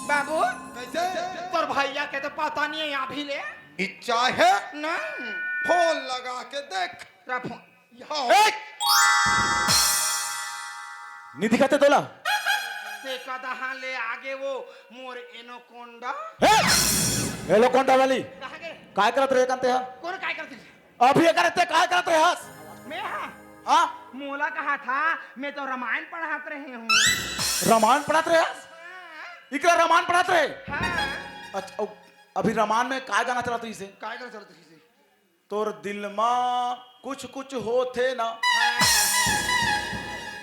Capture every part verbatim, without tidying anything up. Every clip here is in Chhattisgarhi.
बाबू, कैसे? तोर भैया के तो पता नहीं है अभी ले। इच्छा है? नहीं। फोन लगा के देख। रखो। हाँ। ए! नहीं दिखाते तोला? ते कदहा ले आगे वो मोर एनोकोंडा। ए! एलोकोंडा वाली, कहाँ गे? काय करत रहे कंते हा? कौन काय करते थे? अभी एकर ते काय करत रहे हस? मैं हाँ। हाँ? मोला कहा था, मैं तो रामायण पढ़ात रहे हूँ। रामायण पढ़त रहे हस? इकरा रामायण पढ़त रहे? हाँ। अच्छा, अब अभी रामायण में काय गाना चलत रहिसे? काय कर चलत रहिसे? तोर दिल मा कुछ कुछ होथे ना।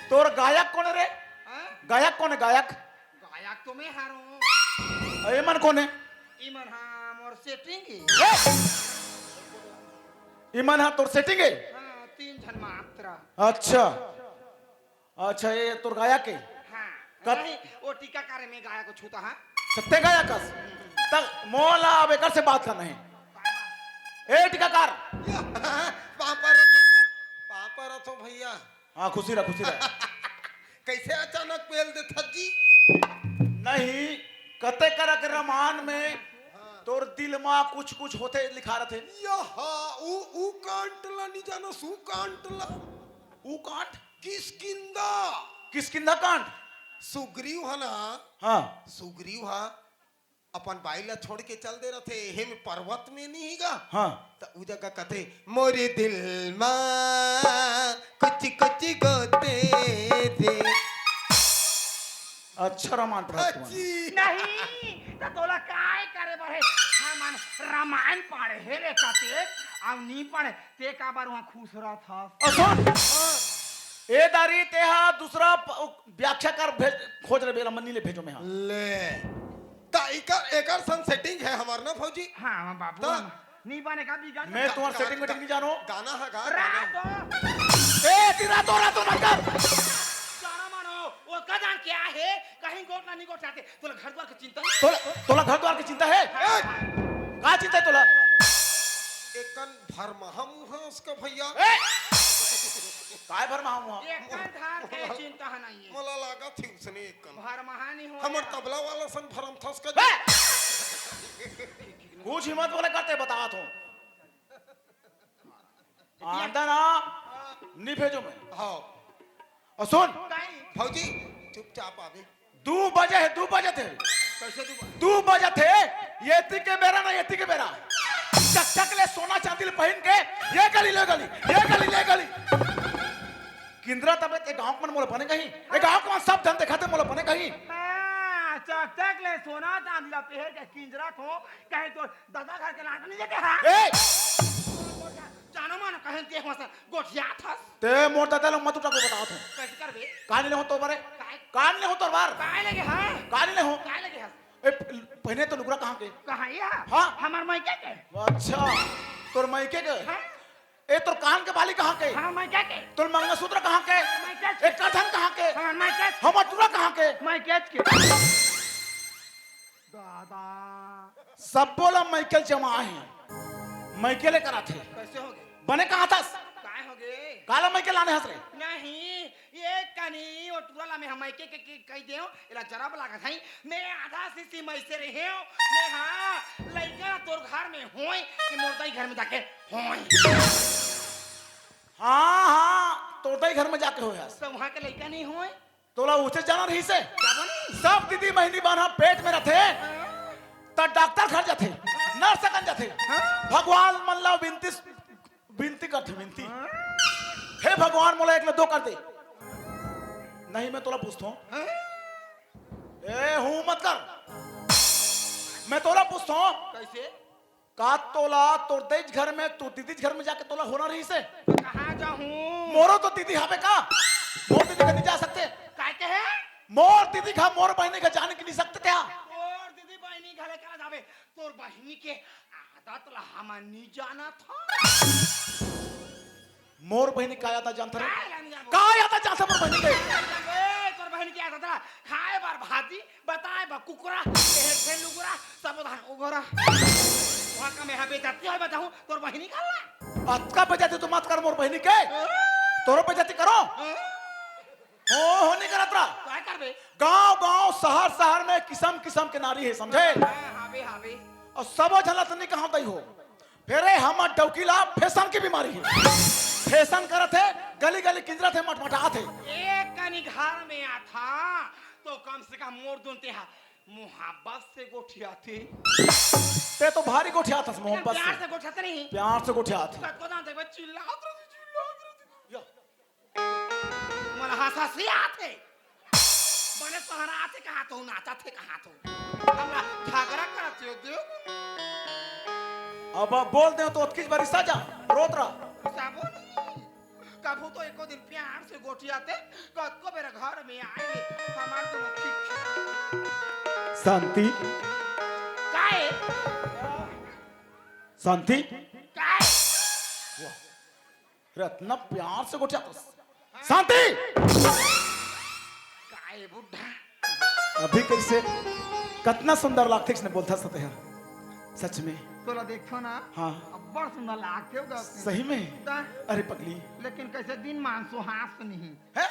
तोर गायक कोन रे? हाँ? गायक कोन है गायक? गायक तो मैं हारूँ। अ, एमन कोन है? इमन हाँ मोर सेटिंग ही। ए! इमन हा तोर सेटिंग है? हाँ, तीन झन मात्र। अच्छा, अच्छा, ये तोर गायक है? हाँ। कब- नहीं, वो टीकाकरण में गायक को छूता है। सत्य गायक हस? तब मोला अब एकर से बात करना है। ए टीकाकार, पापा रथो, पापा रथो भैया। हाँ, खुशी रह, खुशी रह। कैसे अचानक पेल देथस जी? नहीं, कते करक रमान में तोर दिल मा कुछ कुछ होथे लिखा रथे। यहा उ उ कांट ला नहीं जानो सु कांट ला। ऊ कांट? किसकिंदा। किसकिंदा कांट? सुग्रीव है ना? हाँ। सुग्रीव हा अपन बाई ला छोड़ के चल दे रथे, हे में पर्वत में नहीं हीगा। हाँ। त उ जगह कथे, मोरे दिल मा कुछ कुछ गोते रे। अच्छा रामायण पढ़त हूँ। अच्छी। नहीं, तो तोला काय करे बर हे? हमन रामायण पढ़े हे रे कते, अब नहीं पढ़े, ते काबर वहाँ खुश रहत हस? अ, सुन। ए दारी, तेहा दूसरा प-, व्याख्याकार भेज, खोज रे बेला, मन्नी ले भेजो में हाँ। ले। त एकर, एकर संग सेटिंग है हमार ना फौजी? हाँ, हाँ, बाबू, तो? हम नहीं बने का बिगड़ मैं तुम्हार सेटिंग वेटिंग नहीं जानो। गाना है गा, रातो। ए, ती रातो, रातो मत कर। जाना मानो, वो का जान क्या है? कहीं गोठ ना नहीं गोठ चाहते। तोला घर द्वार की चिंता नहीं? तोला, तोला घर द्वार की चिंता है? ए, का चिंता है तोला? एकन भरमहा मुहा उसका भैया। ए! काय भरमहा मुहा? एक कान धार के चिंता है नहीं है। मोला लागत ही उसने एकन। भरमहा नहीं हो हमर गया। तबला वाला सन भरम थस का। ए! कुछ हिम्मत बोले करते बतात हूँ। आंदा ना, नहीं भेजो मैं। हाँ। अ, सुन। काई? फौजी, चुपचाप आवे। दू बजे है, दू बजे थे। कैसे तू? दू बजे थे, ये ती के बेरा ना, ये ती के बेरा। चकचक ले सोना चांदी ले पहिन के, ये गली ले गली, ये गली ले गली। किंदरा तबे ते गांव के मन मोला बने कहीं, ए गांव के मन सब जन देखाते मोला बने कहीं। हाँ, चकचक ले सोना चांदी ला पहन के किंजरा थो, कहीं तो दादा घर के लाट नहीं देते हाँ? ए! जानो मानो कहीं ते हमारे साथ गोठिया था। ते मोर दादा लोग मत उठा को बतात हूँ। कैसे करबे? कान ले हो तो बारे? काय? कान ले हो तो बार? काय लगे हाँ? कान ले हो? काय लगे हाँ? ए, प-, पहने तो लुगरा कहाँ के? कहाँ ये हाँ? हाँ। हमार मायके के? अच्छा, तोर मायके के? हाँ? ए, तोर कान के बाली कहाँ के? हमार मायके के? तोर मंगलसूत्र कहाँ के? मायके के? ए, करधन कहाँ के? हमार मायके के? हमर टूरा कहाँ के? मायके के? दादा। सब बोला माइकल जमा है, माइकल करा थे। कैसे हो गए? बने कहाँ थस? काय हो गए? काला माइकल आने हंस रहे। नहीं, ये कनी वो टूरा ला मैं हम मायके के, के कह दे, एला जरा लागत है। मैं आधा सीसी में से रहे हूँ। मैं हाँ, लइका तोर घर में होय कि मोर दाई घर में जाके होय। हाँ, हाँ, तोर दाई घर में जाके होय हस। तो वहाँ के लइका नहीं होय? तोला उसे जाना रही से? जाबो नहीं? सब दीदी महीनी बांधा पेट में रहते, त डॉक्टर घर जाते, नर्स कन जाते। भगवान मन ला विनती, विनती करते, विनती। हे भगवान, मोला एक ले दो कर दे। नहीं, मैं तोला पूछता हूँ। ए, हूँ मत कर। मैं तोला पूछता हूँ। कैसे? का तोला तोर देज घर में, तोर दीदी घर में जाके तोला होना रही से? तो कहाँ जाहूँ? मोरो तो दीदी हवे का? मोर दीदी घर नहीं जा सकते? काय के है? मोर दीदी घर मोर बहिनी घर जाने के नहीं सकते थे? तोर दीदी बहिनी घरे का जाबे? तोर बहिनी के आदत ला हम नहीं जाना था। मोर बहिनी का आदत जानत रहे? काय ला नहीं जानबो? का आदत जानत मोर बहिनी के? ए, तोर बहिनी के आदत ला खाए बार भाजी, बताए बा कुकुरा, एहे खेल लुगुरा, सब धान उगोरा। वहाँ का मैं यहाँ बेइज्जती होय बताऊँ, तोर बहिनी का ला? अतका बेइज्जती तो मत कर मोर बहिनी के। तोरो बेइज्जती करो। ओ हो नहीं करत रहा। काय करबे? गांव गांव, शहर शहर में किसम किसम के नारी हे, समझे? हाँ, हावे, हावे। अउ सबो झन ला तो नहीं कहंव दई हो, फेर हमर डौकी ला फैशन के बीमारी हे। फैशन करत हे, गली गली किंजरत हे, मटमटात हे। एक कनी घर में आथा तो कम से कम मोर दुन ते हा मोहब्बत से गोठियाथे। ते तो भारी गोठियाथस मोहब्बत प्यार से। से गोठियाथे नहीं। प्यार से गोठियाथे। कतको दान देबे, चिल्लात रहिथे, चिल्लात रहिथे। या। मोला हंस हंसी आथे। बने सहरा आथे कहाथों, नाचथे कहाथों। हमला झगड़ा करत हे, देव। अब बोल दे तो ओतकीच बरिसा जा, रोत रहा। साबुन। कभू तो एको दिन प्यार से गोठियाथे, कतको बेरा घर में आए, हमार दुनो ठीक। शांति। काय? शांति। काय? वाह। रत्ना प्यार से गोठियाथस। शांति। काय बुढ़ा? अभी कइसे, कतना सुंदर लागथे, किसने बोलथा सते हा। सच में। तोला देखथों ना, हाँ। अब्बड़ सुंदर लागथे हो गा। सही में? ता? अरे पगली। लेकिन कइसे दिन मान सुहास नहीं। हैं?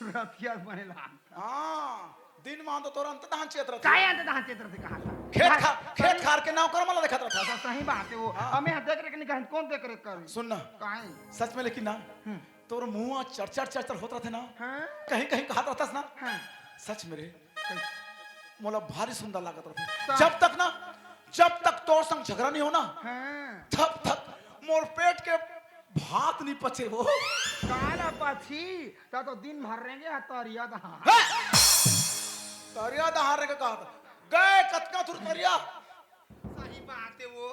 रतिया बने लागथे। हाँ, दिन मान तो तोर अंत धान चेत रहिथे। काय अंत धान चेत रहिथे कहाथा? खेत खा-, खेत खार के नाव कर मला देखत रहिथे। सही बात हे वो। हाँ। हमें यहाँ देख रेख नहीं करें, कौन देख रेख करी? सुन ना। काय? सच में लेकिन ना, हम्म। तोर मुंह चरचर चरचर होत रहिथे ना, हाँ? कहीं कहीं कहत रहिथस ना, हाँ। सच में रे, कहीं मोला भारी सुंदर लागत रहिथे। ता- जब तक ना, जब तक तोर संग झगड़ा नहीं हो ना, हाँ। तब तक मोर पेट के भात नहीं पचे हो। काला पची, ता तो दिन भर रेंगे हा तरिया दहा। हैं? तरिया दहा रेंगे कहा था। गए कतका थुर तरिया। सही बात हे वो।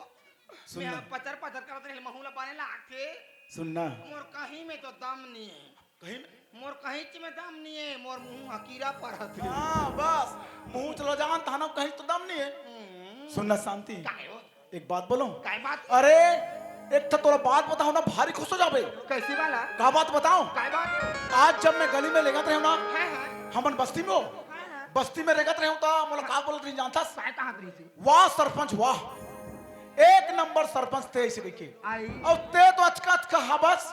सुन मैं ना। पचर पचर करत रहे, महू ला बने लागथे। सुन ना। मोर कहीं में तो दम नहीं हे। कहीं में? मोर कहीं में दम नहीं हे, मोर मुंह ह कीरा परत हे। हाँ, बस। मुंह चला जान थाना कहीं तो दम नहीं हे। हम्म। सुन ना शांति। काय हो? एक बात बोलूं? काय बात? अरे, एक तो तोला बात बताओ ना, भारी खुश हो जाबे। कैसी वाला? का बात बताओ? काय बात? आज जब मैं गली में रेंगत रहेंव ना, हाँ, हाँ। हमन बस्ती में हो, हाँ, हाँ। बस्ती में रेंगत रहेंव तो मोला का बोलत रहिन जानथस? काय कहत रहिसे? वाह सरपंच वाह, एक नंबर सरपंच ते अइसे कहिके। आई। अउ ते तो अचका अचका हबस,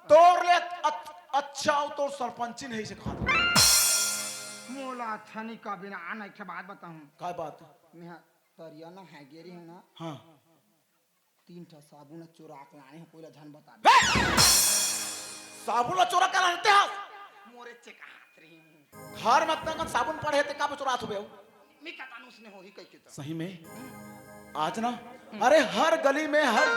तोर ले अच-, अच्छा अउ तोर सरपंचिन हे अइसे कहत। मोला अच्छा नहीं कबे ना, आना एक ठे बात बताऊं। काय बात? मैं तरिया नहाए गे रहेंव ना। हाँ। तीन ठा साबुन ला चोरा के लाने हंव, कोई ला झन बता। बे! साबुन ला चोरा के लाने हस? मोरे चेका हाथ रही। घर में अतना कन साबुन पड़े हे, ते का चोरात होबे? मी का तानुस ने होही कहिके तो। सही में? आज ना, अरे हर गली में, हर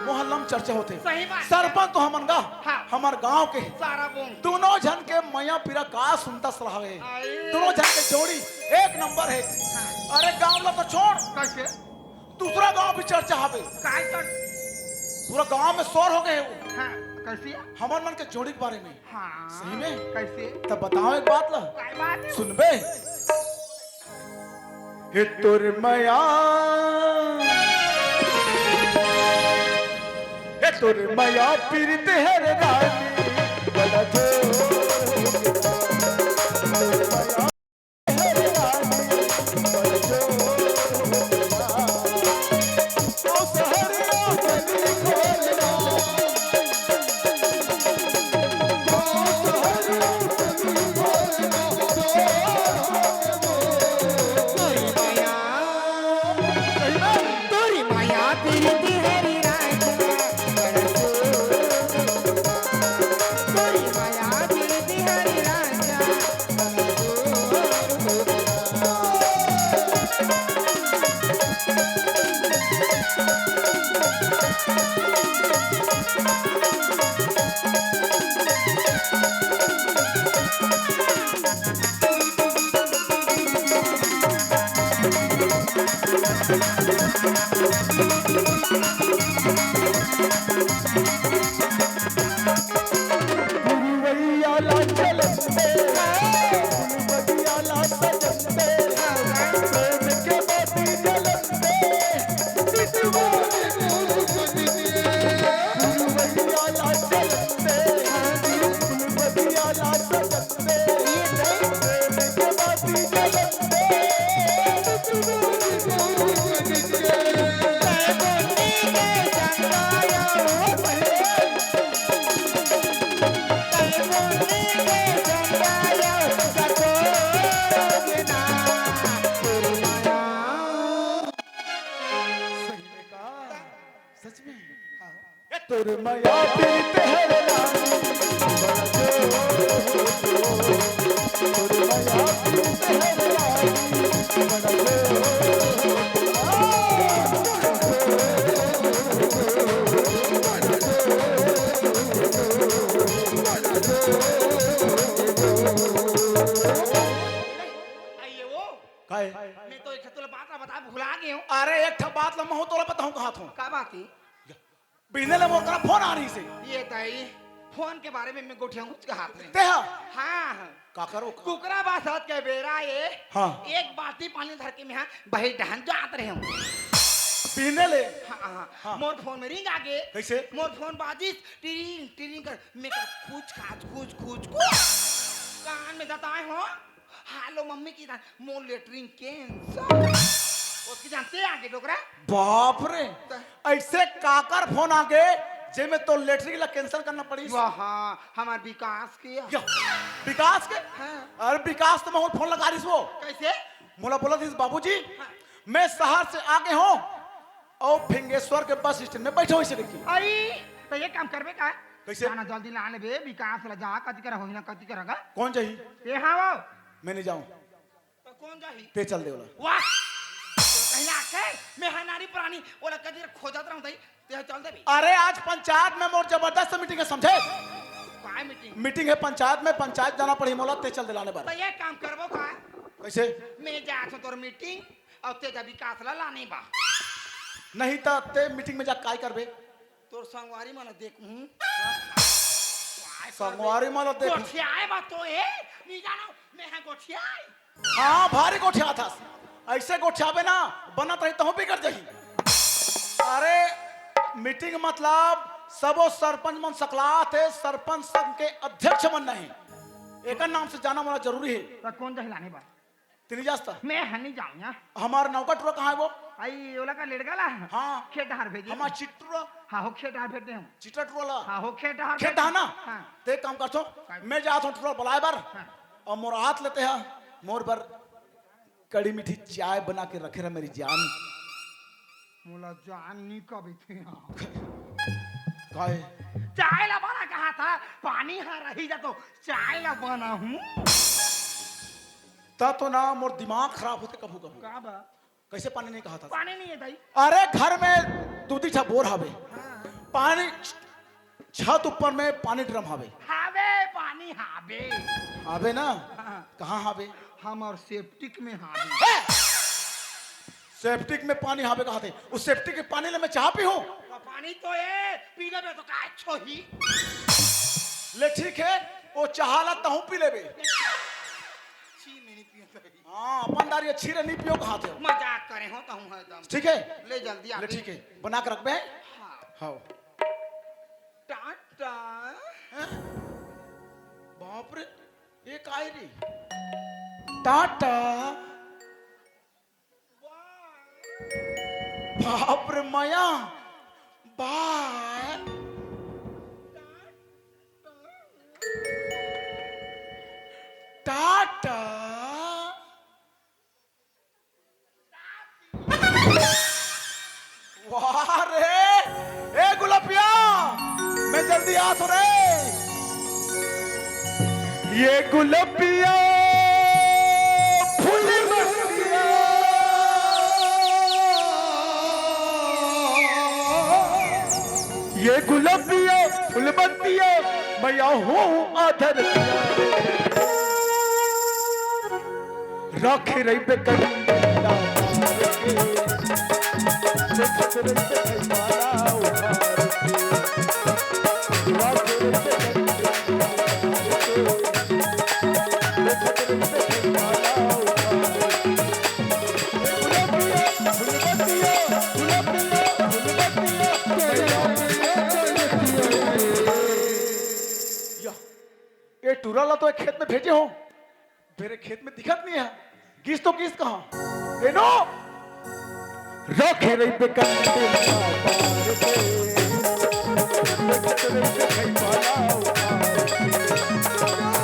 मोहल्ला में चर्चा होथे। सही बात। सरपंच तो हमन गा, हाँ। हमर गांव के। सारा बोंग। दुनों झन के मया पीरा का सुनता सलाह हे। आई। दुनों झन के जोड़ी एक नंबर हे। हाँ। अरे गांव ला तो छोड़। कैसे? दूसरा गांव भी चर्चा हवे। काय कर? पूरा गांव में शोर हो गए हे। हाँ, कैसे? हमर मन के जोड़ी के बारे में। हाँ। सही में? कैसे? तब बताओ एक बात ला। काय बात हे? सुनबे? हे तोर मया, हे तोर मया पीरित हर रानी, बड़ा जोर के। तोर मया प्रीत हर रानी, बड़ा जोर हो, तोर मया प्रीत हर रानी, बड़ा जोर हो। आइए वो। काय? मैं तो एक ठो तोला बात ला बता भुला गए हूँ। अरे, एक ठो बात ला महूँ तोला बताहूँ कहत हूँ। का बात है? बिहने ले मोर करा फोन आ रहिसे। ये दाई, फोन के बारे में मैं गोठिया मुझ के हाथ में। ते हा? हाँ, हाँ। का करो? कुकरा बासत के बेरा ये हाँ। एक बाल्टी पानी धर के मैं हा बही डहन जात रहे हूँ। बिहने ले? हाँ, हाँ। हाँ। मोर फोन में रिंग आ गे। कैसे? मोर फोन बाजिस, टिरिंग, टिरिंग कर, मैं कर खुच खाच, खुच, खुच, खुच। कान में दताए हो। हेलो मम्मी की जान, मोर लेटरिन कैंसर। उसकी जानते आगे डोकरा। बाप रे, त- ऐसे काकर फोन आ गे, जेमे तो लेटरिन ला कैंसर करना पड़ी। वाह, हाँ, हमार विकास के। या, विकास के? हाँ। अरे विकास तो महूँ फोन लगा रहिस वो। कैसे? मोला बोलत रहिस, "बाबूजी, हाँ। मैं शहर से आ गए हूँ और फिंगेश्वर के बस स्टैंड में बैठे हुए से देखी।" अरे, तो ये काम करबे का? कैसे? जाना जल्दी ला लेबे, विकास ला जा, कति करा होही ना, कति करा गा। कौन जाही? ये हाँ वो। मैं नहीं जाऊँ। तो कौन जाही? ते चल दे ओला। वाह! तो कहीं ना आखे, मैं हा नारी प्राणी, ओला कदी खोजत रहूं तई, ते हा चल देबी। अरे आज पंचायत में मोर जबरदस्त मीटिंग है, समझे? काय मीटिंग? मीटिंग है पंचायत में, पंचायत जाना पड़ी मोला, ते चल दे लाने बर। तो ये काम करबो का? कैसे? मैं जात हूँ तोर मीटिंग, और ते जा विकास ला लाने बा। नहीं तो ते मीटिंग में जा काय करबे? तोर संगवारी मन ला देखहूं। संगवारी मन ला देखहूं। गोठियाए बा तो ए, नहीं जानो, मैं हा गोठियाए। हाँ, भारी गोठियाथस। ऐसे गोठियाबे ना, बनत रही तहूँ बिगड़ जाही। अरे, मीटिंग मतलब सबो सरपंच मन सकलात हे, सरपंच संघ के अध्यक्ष मन नहीं। एकर नाम से जाना मोला जरूरी है। तो कौन जाही लाने बा? तिनी जास्त? मैं हा नहीं जाऊँ यहाँ। हमार नौका टुरा कहाँ है वो? आई ओला का लेड़गा ला? हाँ। खेत डहार भेजे। हमार चिट्टुरा? हाँ हो, खेत डहार भेज दे हूँ। चिट्टा टुरा ला? हाँ हो, खेत डहार खेत भेज डहार ना? हाँ। ते काम करथो, काय? मैं जात हूँ टुरा बुलाए बर। हाँ। और मोर हाथ लेते हैं, मोर बर कड़ी मीठी चाय बना के रखे रहा मेरी जान। मोला जान नहीं कबे थे। काय? चाय ला बना कहा था, पानी हा रही जा तो चाय ला बना हूँ। ता तो ना मोर दिमाग खराब होथे कभू कभू। का बा? कैसे पानी नहीं कहा था? पानी नहीं है दाई। अरे घर में दू दी ठा बोर हावे। हाँ। पानी छत ऊपर में पानी ड्रम हावे। हावे, पानी हावे। हावे ना? हाँ। कहाँ हावे? हमार सेप्टिक में हावे। हे! सेप्टिक में पानी हावे कहा थे। उस सेप्टिक के पानी ले मैं चाह पी हूँ। तो पानी तो ए, पी लेबे तो का अच्छो ही। ले ठीक है, वो चाह ला तहूँ पी लेबे। छी, मैं नहीं पीऊँ। हाँ, अपन दारी अच्छी रे, नहीं पियो कहा थे। मजाक करे हो तो हूँ एकदम। ठीक है? ले जल्दी ले आके। ठीक है, बना के रखबे। हाँ। हाँ। टाटा। हैं? बाप रे, ये काय रे? टाटा। बाप रे मया। बाय। टाटा। वाह रे, ए गुलपिया, मैं जल्दी आत हूँ रे। ये गुलपिया फूल बतिया, ये गुलपिया फूल बतिया, मैं हूँ आधर। राखे रहिबे कंडीला मार के, देखत रहिबे भई माला उधार के। राखे रहिबे कंडीला मार के, देखत रहिबे भई माला उधार के। ए गुलपिया, फुलबतिया, गुलपिया, फुलबतिया, तेरे या, ए टूरा ला तो एक खेत में भेजे हो। मेरे खेत में दिखत नहीं है। गिस तो गिस कहाँ? ए नो! रखे रहिबे कंडीला मार के, रखे रहिबे भई माला उधार के।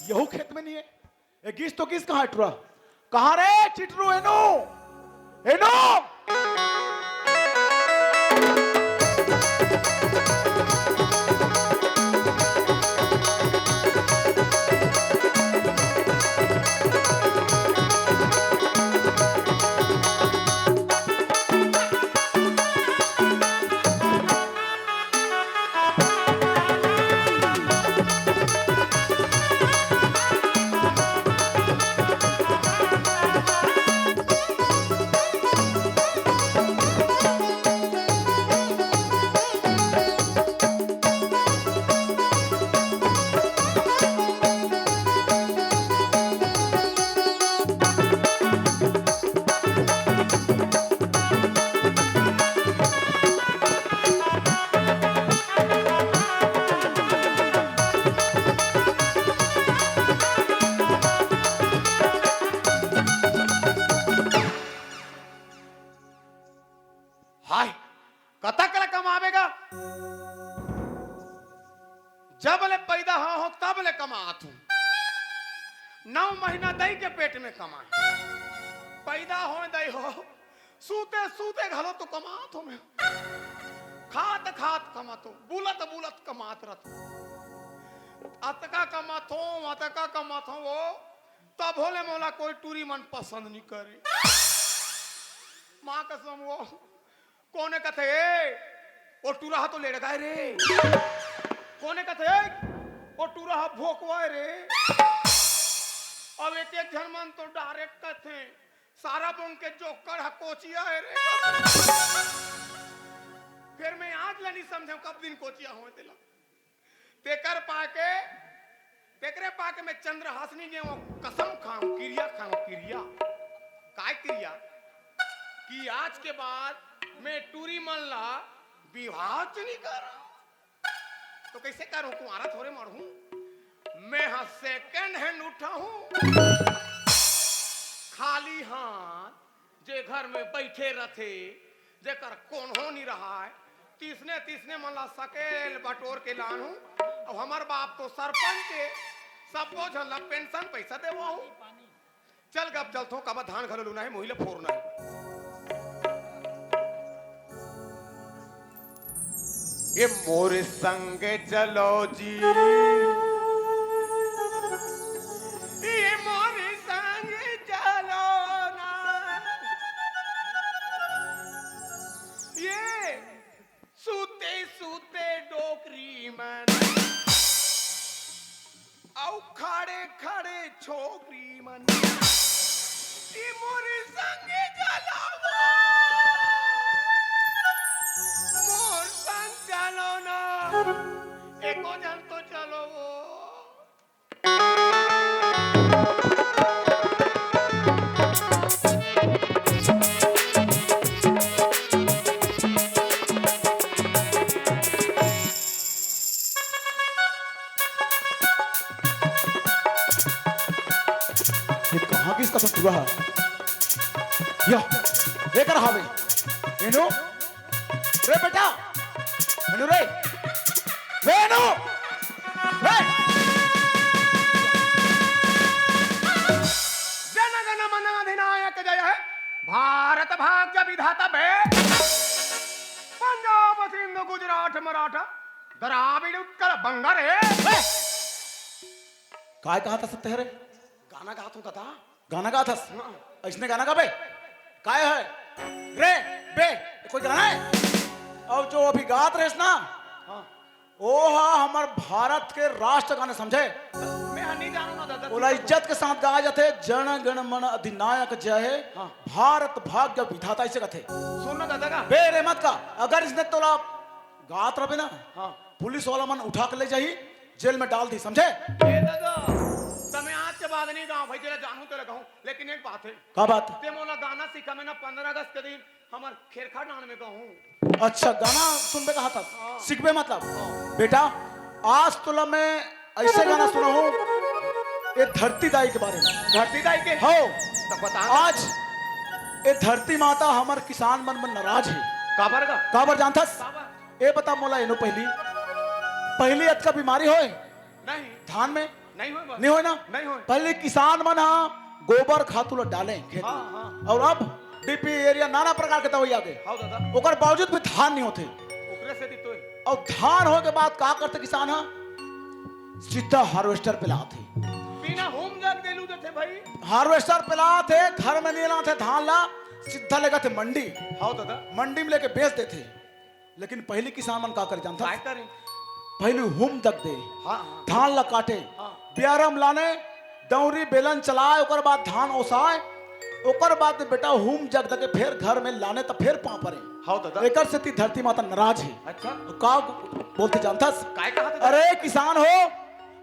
यहू खेत में नहीं है। किस कहाँ टुरा? कहाँ रे चिटरू? एनो, एनो। हाय, कतक ले कमाबे गा? जब ले पैदा हो, हो तब ले कमात हूँ। नौ महीना दई के पेट में कमाए, पैदा हो दई हो, सूते सूते घलो तो कमात हो मैं, खात खात कमात हो, बुलत बुलत कमात रहत हो। अतका कमात हो, अतका कमात हो वो, तभो ले मोला कोई टूरी मन पसंद नहीं करे। माँ कसम वो, कोने कथे, "ए, ओ टूरा ह तो लेड़गाय रे।" कोने कथे, "ए, ओ टूरा ह भोकवाय रे।" अब एक एक झन मन तो direct कथे, "सारा बोंग के जोकर ह कोचिया हे रे।" फिर मैं आज ले नहीं समझे कब दिन कोचिया होय तेला। तेकर पाके, तेकरे पाके मैं चंद्रहासिनी के वो कसम खाऊं, किरिया खाऊं, किरिया। काय किरिया? कि आज के बाद मैं टूरी मन ला बिहाव च नहीं करूं। तो कैसे करूं? कुंवारा थोड़े मरहूं। मैं हा second hand उठाहूं। खाली हाथ जे घर में बैठे रथे, जेकर कोनो नहीं रहाय, तिसने तिसने मन ला सकेल बटोर के लानहूं। अउ हमर बाप तो सरपंच हे, सब्बो झन ला पेंशन पैसा देवाहूं। चल गा अब चलथों, काबर धान घलो लुना हे, मोही ला फोरना हे। ये मोर संग चलो जी, ये मोर संग चलो ना, ये सूते सूते डोकरी मन अउ खड़े खड़े छोकरी मन, ये मोर संगे चलो वो, मोर संग चलो ना, एको झन तो चलो वो। ये कहाँ गिस कसन टूरा हे? या, एकर हावे। एनो, रे बेटा, एनो रे, रे एनो, रे। जन गण मन अधिनायक जय हे, भारत भाग्य विधाता बे, पंजाब सिंध गुजरात मराठा, द्राविड़ उत्कल बंग रे। काय कहाथस तेहरे? गाना गात हूँ दादा। गाना गात हस? हाँ। अइसने गाना गाबे? काय हे? रे, बे, कोई गाना हे? अउ जो अभी गात रहेस ना, हाँ। ओ हा हमर भारत के राष्ट्र गाना समझे? मैं हा नहीं जानूं ना दादा। ओला इज्जत के साथ गाए जाथे, जन गण मन अधिनायक जय हे, हाँ। भारत भाग्य विधाता अइसे कथे। सुन ना दादा का। बे रे मत गा, अगर इसने तोला गात रबे ना, हाँ। पुलिस वाला मन उठा के ले जाही, जेल में डाल दी, समझे? ए दादा, तमे आज के बाद नहीं गाँव भाई, तेला जानू तेला कहूँ, लेकिन एक बात हे। का बात? ते मोला गाना सिखा, मैं ना पंद्रह अगस्त के दिन हमर खेरखा डांड में गाहूँ। अच्छा, गाना सुनबे कहाथस? हाँ। सीखबे मतलब? हाँ। बेटा, आज तोला मैं अइसे गाना सुनाहूँ, ये धरती दाई के बारे में। धरती दाई के? हाँ। तब बता। आज ये धरती माता हमर किसान मन मन नाराज हे। काबर गा? काबर जानथस? काबर? ए बता मोला एनो पहिली, पहिली अतका बीमारी होय? नहीं। धान में? नहीं होय बा। नहीं होय ना? नहीं होय। पहिली किसान मन हा गोबर खातू ला डालें खेत में। हाँ, हाँ। अउ अब डीपी यूरिया नाना प्रकार के दवाई आ गे। हाँ दादा। ओकर बावजूद भी धान नहीं होथे। ओकरे सेती तो हे। अउ धान होए के बाद का करथे किसान ह? सीधा हार्वेस्टर पे लाथे। बिना हूम जग दे लू देथे भाई। हार्वेस्टर पे लाथे, घर में नहीं लाथे धान ला, सीधा लेगथे मंडी। हाँ दादा। मंडी में लेके बेच देथे। लेकिन पहिली किसान मन का करे जानथस? काय करे? पहिली हूम जग दे, हाँ, हाँ। धान ला काटे, हाँ। बियारा म लाने, दौंरी बेलन चलाए, ओकर बाद धान ओसाए, ओकर बाद बेटा हूम जग दे के फेर घर में लाने त फेर पाँव परे। हाँ दादा। एकर सेती धरती माता नाराज हे। अच्छा। तो का बोलथे जानथस? काय कहत हे? अरे किसान हो,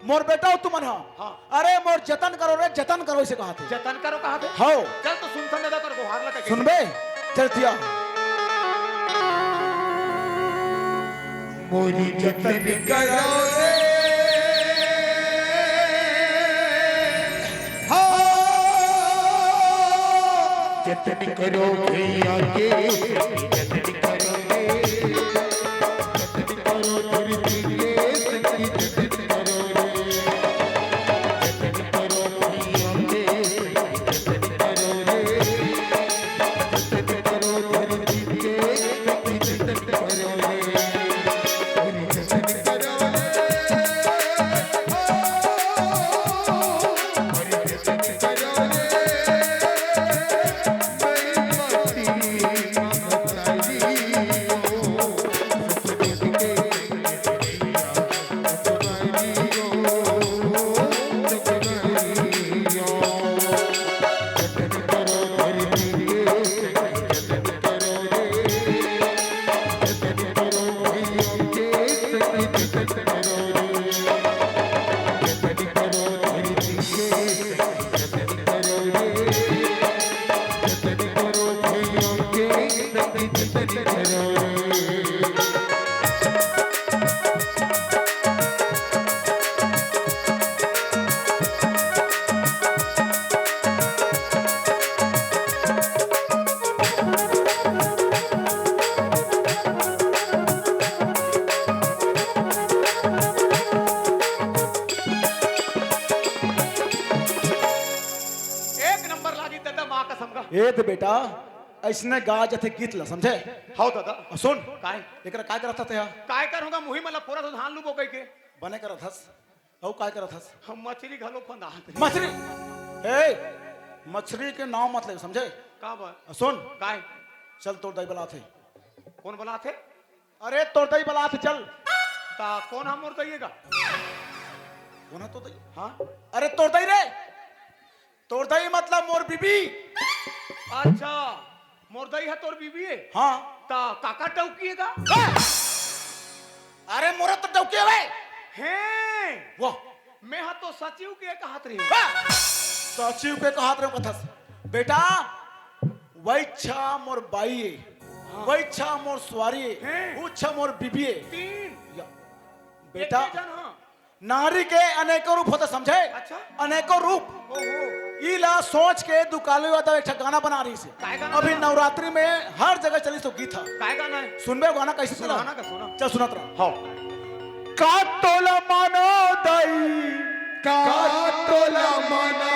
मोर बेटा हो तुमन ह। हाँ। अरे मोर जतन करो रे, जतन करो, इसे कहाथे। जतन करो कहाथे? हव। चल तो सुनथन दादा तोर गोहार ला कइसे। सुनबे? चल तिया। मोरी जतन करो रे। हाँ। जतन करो भैया के, जतन करो रे। जतन करो धरती के, जतन करो रे। जतन करो भैया के, जतन करो रे। जतन करो धरती के, जतन करो रे। जतन करो रे। एक नंबर लागी दादा, माँ कसम का। ए तो बेटा, अइसने गाय जथे गीत ला, समझे? हव दादा। अउ सुन, काय? एकरा काय करत हस तेहा? काय करूँगा, मुही मन ला फोरत हँव धान लूबो कहिके। बने करत हस। अउ काय करत हस? हम मछरी घलो फंदात हे। मछरी? ए, मछरी के नाव मत ले, समझे? का बात? अउ सुन। काय? चल तोर दाई बलात हे। कोन बलात हे? अरे तोर दाई बलात हे, चल। त कोन ह मोर दाई गा? कोन ह तोर दाई? हाँ? अरे तोर दाई रे। तोर दाई मतलब मोर बीबी। अच्छा, मोर दाई ह तोर बीबी हे? हाँ। त काकर डौकी हे गा? अरे मोर तो डौकी हवे। हे। वाह। मैं ह तो सचिव के कहत रहेंव। हाँ। सचिव के कहत रहेंव कथस। बेटा, वइच्छा मोर बाई हे। हाँ। वइच्छा मोर सुवारी हे। हैं? उच्छा मोर बीबी हे। तीन। या। बेटा, एके झन ह। नारी के अनेकों रूप होथे, समझे? अच्छा। अनेकों रूप। ओहो। इला सोच के दुकालू यादव एक ठा गाना बना रहिस हे। काय गाना अभी बना? नवरात्रि में हर जगह चलिस ओ गीत ह। काय गाना हे? सुनबे ओ गाना कइसे सुना चला? ना का सुना। चल सुनत रह। हाँ। का तोला मानो दाई, का तोला मानो।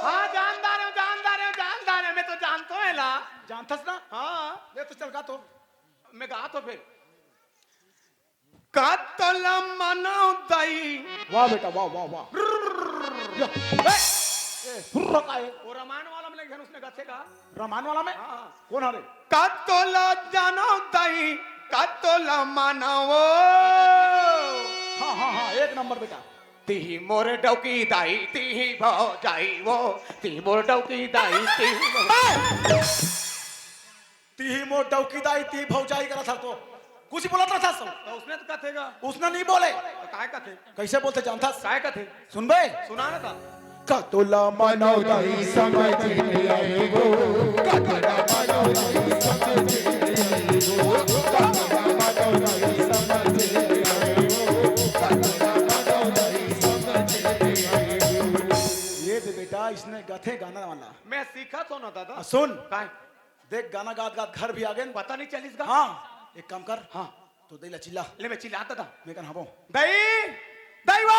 हाँ, जानदार हँव, जानदार हँव, जानदार हँव, मैं तो जानथों एला। जानथस ना? हाँ। ले तो चल गा तो। मैं गाथों फेर। का तोला मानो दाई। वाह बेटा, वाह, वाह, वाह। या, ए, ए, हुर्रा का हे? ओ रमायन वाला में लगे हन, उसने गाथे का? रमायन वाला में? हाँ, हाँ। कोन हरे? का तोला जानो दाई, का तोला मानो वो। हाँ, हाँ, हाँ, एक नंबर बेटा। तिही मोर डौकी दाई, तिही भौजाई वो, तिही मोर डौकी दाई, तिही मोर ए! तिही मोर डौकी दाई, तिही भौजाई करत हस तो। कुछ बोलत रहत हस। तो उसने तो कथे गा। उसने नहीं बोले। तो काय कथे? कइसे बोलथे जानथस? काय कथे? सुनबे? सुना ना ता। का तोला मानो दाई समझ नहीं आए वो। का तोला मानो दाई समझ नहीं आए वो। का तोला मानो दाई समझ नहीं आए वो। का तोला मानो दाई समझ नहीं आए वो। ये दे बेटा, इसने गाथे गाना वाला। मैं सीखत हँव ना दादा। आ, सुन। काय? देख, गाना गात गात घर भी आ गेन। पता नहीं चलिस गा। हाँ, एक काम कर। हाँ। तोर दाई ला चिल्ला। ले, मैं चिल्लात हँव। मैं कन हबो। दाई, दाई वो!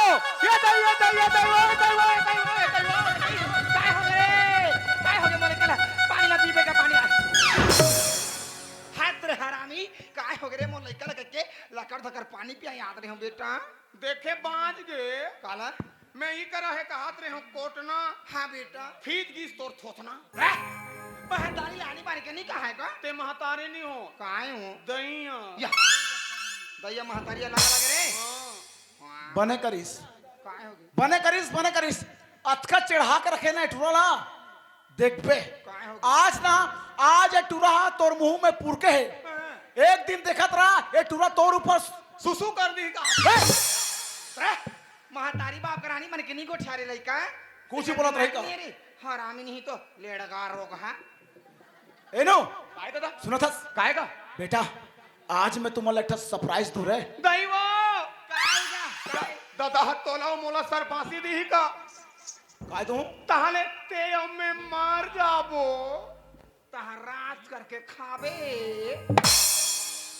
ये दई, ये दई, ये दई, ओ दई, ओ दई, ओ दई, ओ दई। काय हो गे? काय हो गे मोर लइका ला? पानी ला पीबे का पानी ला। हट रे हरामी, काय हो गे रे मोर लइका ला कहिके लकर धकर पानी पिया आत रहे हंव बेटा। देखे बांच गे। काला? मैं ई करा हे कहत रहे हंव कोटना। हाँ बेटा। फीज गिस तोर थोथना। रे, महतारी आनी बानी के नहीं कहा है का? ते महतारी नहीं हो। काय हो? दइया। या। दइया महतारी अलग अलग रे। हाँ। बने करिस। काय हो गे? बने करिस, बने करिस। अतका चढ़ा के रखे ना ए टूरा ला। देखबे। काय हो गे? आज ना, आज ए टूरा हा तोर मुंह में पुरके हे। हाँ। एक दिन देखत रहा, ए टूरा तोर ऊपर सुसु कर दिही का। ए! ए! महतारी बाप करानी मन के नी गोठियारे लइका। कुछ ही बोलत रही का? नहीं रे, हरामी नहीं तो लेड़गा रोग हा। ए नो, काय दादा? सुनत हस? काय का? बेटा, आज मैं तुम्हाला एक ठा surprise दूं रे। दई वो! काय का? काय? दादा, तोला मोला सरफांसी दिही का? काय दूं? ताहले ते अउ मैं मर जाबो। तहां राज करके खाबे।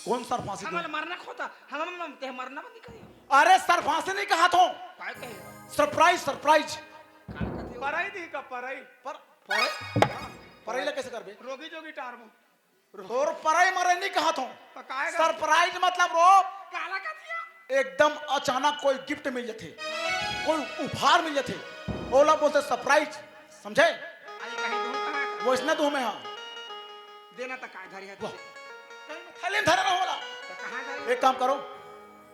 कौन सरफांसी दूं? हमला मरना खोता, हम, हम, हम, ते मरना बंद करे। अरे, सरफांसी नहीं कहा थो। काय कहे? Surprise, surprise। काला कथे हो? परई दिही का परई? पर, परई? परई ला कैसे करबे? रोगी जोगी टारबो। तोर परई मरई नहीं कहा थो। तो काय का? Surprise मतलब रो। काला कथे हो? एकदम अचानक कोई gift मिल जाथे, कोई उपहार मिल जाथे, ओला बोलथे surprise, समझे? आई कहीं दूं कहाँ का? वैसने दूं मैं, हाँ। देना तो काय धरी है वाह। तुझे? थैली में धरे रहो वाला। तो कहाँ धरी? एक काम करो,